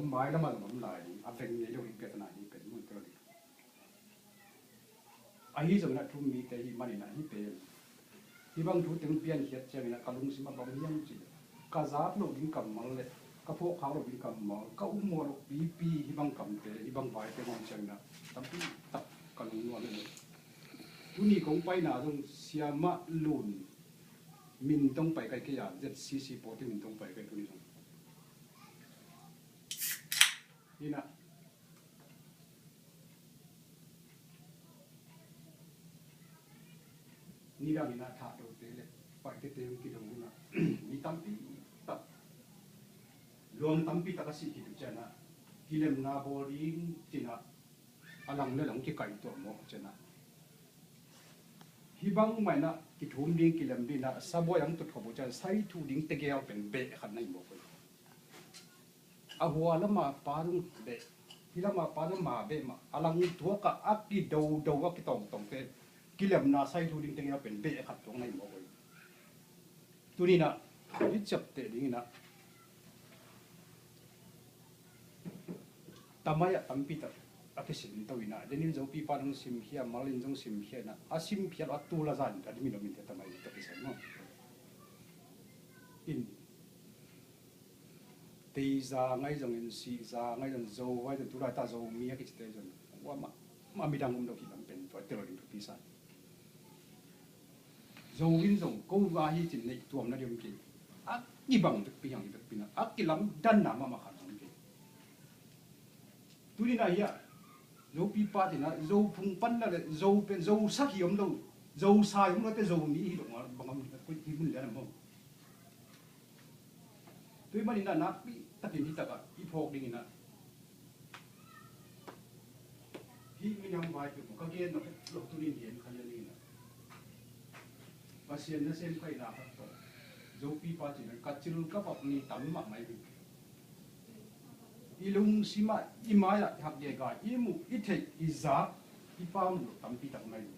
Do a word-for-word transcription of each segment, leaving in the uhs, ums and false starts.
Mai lamah zong om lai ding, a veng ngei lo ding piatana hi pen mun tawh ding. Ahi zongin a thu um mite hi manin ah hih pen, hih bang thu teng piankhiat ciangin ah ka lungsim ah bang hiam cih leh, ka zat loh ding kammal le ka phawkkhak loh ding kammal, ka um mawh loh pipi hih bang kamte, hih bang vaite ngawng ciangin ah tampi tak ka lungnuam hi. Tuni kong paina zong Siamah Lun min tawh pai kai kei a, Z C C pawte min tawh pai kai tuni zong. Hi na. Nidangin ah thahdote le paitete hong kidong uh a, mi tampi tak, luang tampi tak a sih khit uh ciangin ah kilemna bawl ding ci-in ah a lang le lang kikaih tuah mawk uh ciangin ah, hih bang mah in ah kithum ding, kilem ding in ah sabuai hong tutkhop uh ciangin ah sai thu ding tegel pen beh khat na hi mawk uh. A hua lama pa zong beh, hih lama pa zong ma beh mah, a lang tuak ah a kidodo a kitawngtawngte kilemna sai thu ding teng a pen beh khat tuak na hi mawk uh hi. Tuni in ah hih ciapteh dingin ah tamai ah tampi tak a kisim to in ah, denin Zopipa in hong simkhia, Mal in zong simkhia in ah, a simkhia lo a tul a zan ka ding min om in te tamai tak kisai maw. In Tei za ngai zongin, si za ngai zong, Zo ngai zong, tulai ta Zomi a kicite zong, ua mah, mah midang om lo hi lam pen tua tel lo ding thupi sa. Zo in zong ko va hi cin neih tuam na ding om kei. A kibang vekpi hiang hi vekpi na, a kilamdanna mahmah khat om kei. Tuni na hi a, Zopipa cin a, Zo phung pan na le, Zo pen, Zo sak hi om lo, Zo sai om lo te Zo ni hi lo, bang om, koi ti mun le na mong. Tua ahih manin ah nakpi takin hi takah i phawk dingin ah, hih minam vai peuhmah ka gen nop het loh tunin gen kha lian dingin ah, Pasian nasem ka hihna khat tawh Zopipa cih dan ka cil ka vak ni tam mahmah hi. I lungsim ah, i mai ah, i hak gega i muh, i theih, i zak, i pau loh tampi tak mai hi.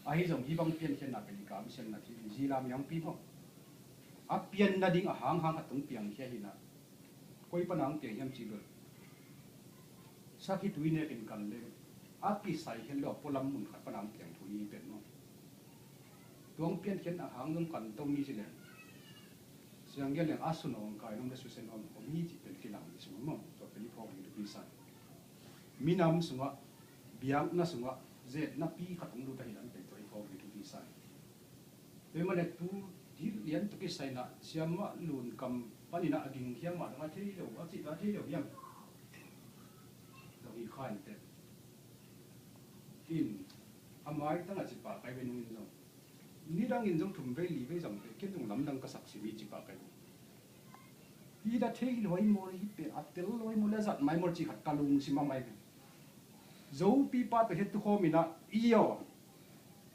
Ahi zong hih bang piankhiatna pen i kamsiatna thil hi, zila miangpi maw. A pian nading a hanghang khat tung piangkhia hi na. Koi pana hong piang hiam cih bel, sakhi tui nekin kan leng, a kisai khen lo a pualam mun khat pana hong piang thu hi pen maw. Tua hong piankhiatna hang zong kan to ni ci leng, siang gen leng a sun hong kai nong le susen hong om hi cih pen kilang hi sung maw. Tua pen i phawk ding thupi sa. Minam sungah, biakna sungah, zetna pi khat hong lut ahi dan pen tua i phawk ding thupi sa. Tua ahih manin tu thil lian tawh kisai in ah, Siamah Lun kam panin ah a gingkhia mah dong a thei lo, a cih a thei lo hiam? Dong hi kha in teh. In, a maitang a ci pah kai ve nung in zong, nidang in zong thum vei li vei zong teh, ken zong lamdang ka sak sim hi ci pah kai ve. Hi da thei lo ai maw le, hi pen a tel lo ai maw le, a zat mai maw le cih khat ka lungsim a mai ve. Zopipa tawh hi a tu khawm in ah, i aw,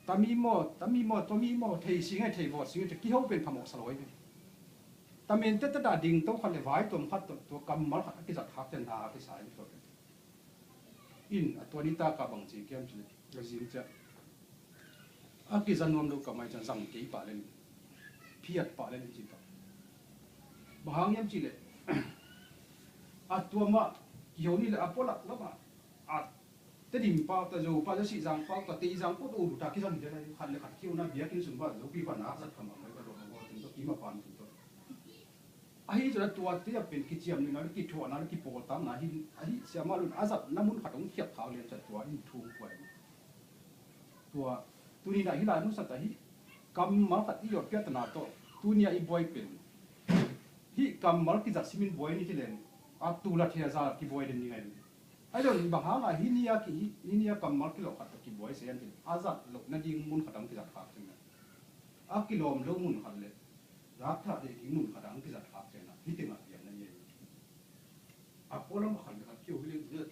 tami maw, tami maw, tami maw, thei sing ai, thei vawt sing ai, thei kiho pen phamawh sa lo ai ve. Tamen tete dah ding to khat le vai tuam khat tawh tua kammal khat a kizat khak ten hna a kisa in tua pen. In a tua nitak a bang ci kiam ci le, a zing ciah. A kiza nuam lo ka mai ciang zang kei pah le ning, phiat pah le ning ci pah. Bang hang hiam cih leh, a tua mah kiho ni leh a pualak lamah a Tedim pau ta, Zo pau ta, Sihzang pau ta, Teizang pau ta, u ta kizang hi leh khat le khat kiho na biakinn sung pau Zopi pau na zat kha mah mai ka dawh mah teng tawh kima pan teng tawh. Ahi zongin a tuate a pen kiciam nihna le kithuahna le kipawltamna hi. Ahi Siamah Lun a zatna mun khat hong khiat khak lian ciang tua in thu hong kuai. Tua tuni-in ah hih lai mun sa ta hi. Kammal khat i yawh piatana tawh tuni-a i buai pen, hih kammal kizat simin buai ni ci leng, a tul a thei a za kibuai den ni ngai. Ahi zongin bang hangah hih ni-a ki, hih ni-a kammal kilawh khat tawh kibuai se an ci leng, a zat loh nading mun khat ah hong kizat khak ciangin ah, a kilawm lo mun khat le rakthah deh ding mun khat ah hong kizat khak ciangin ah, hih tengah piang na hi. A pualam a khat le khat kiho hi leng,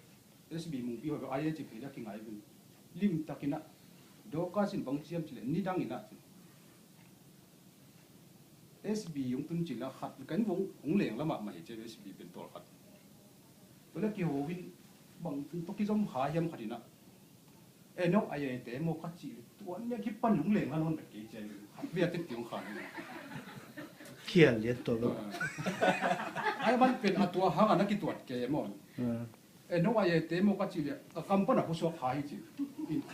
S B mungpi hoih bek a, a cih phei le a kingai vin. Limtakin ah, Dorcas in bang ciam ci leh, nidangin ah ci. S B hong tun ci leh khat kan vong hong leng lamah mah hi ci, S B pen tawlkhat. Tua leh kiho in bang tawh kizom kha hiam khat in ah, e no a ye te maw ka cih leh, tua nia kipan hong leng la nawn bek kei ci, khat vei a tek ti hong kha hi. Khial lian tua lo. Ai man pen a tua hang a na kituat ke maw. E no ai e te maw ka ci le a kam pan a pusuak kha hi ci.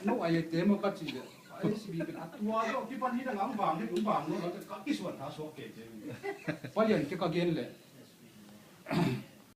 No ai e te maw ka ci le. Ai si bi pen a tua lo ki pan hi na ngang bang hi ngang bang lo ka kisuan tha suak ke ke. Palian ke ka gen le.